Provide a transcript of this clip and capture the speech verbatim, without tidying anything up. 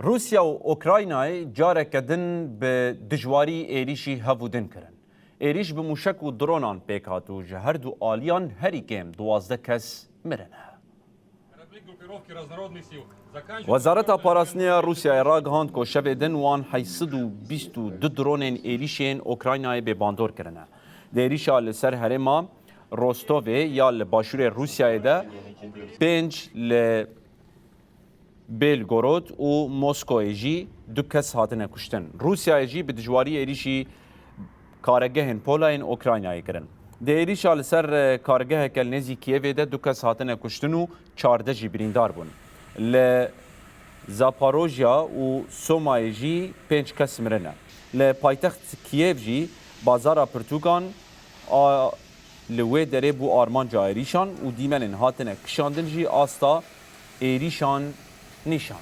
Rûsya û Ukraynayê careke din bi dijwarî êrîşî hev û din kirin. Êrîş bi mûşek û dronan pêk hat û ji her du aliyan herî kêm duwazdeh kes mirine. Wezareta Parastinê ya Rûsyayê ragihand ku şevê din wan heyt sed û bîst û du dronên êrîşên Ukraynayê bêbandor kirine. Di êrîşa li ser herêma Rostovê ya li başûrê Rûsyayê de pênc li Belgorod û Moskoyê jî du kes hatine kuştin. Rûsyayê jî bi dijwarî êrîşî karegehên pola yên Ukraynayê kirin. Di êrîşa li ser, e, karegeheke li nêzî Kiyevê de du kes hatine kuştin û çardeh jî birîndar bûn. Li Zaporojya û Somayê jî pênc kes mirine. Li paytext Kiyev jî bazara pirtûkan a li wê derê bû armanca êrîşan û dîmenên hatine kişandin jî asta êrîşan nîşan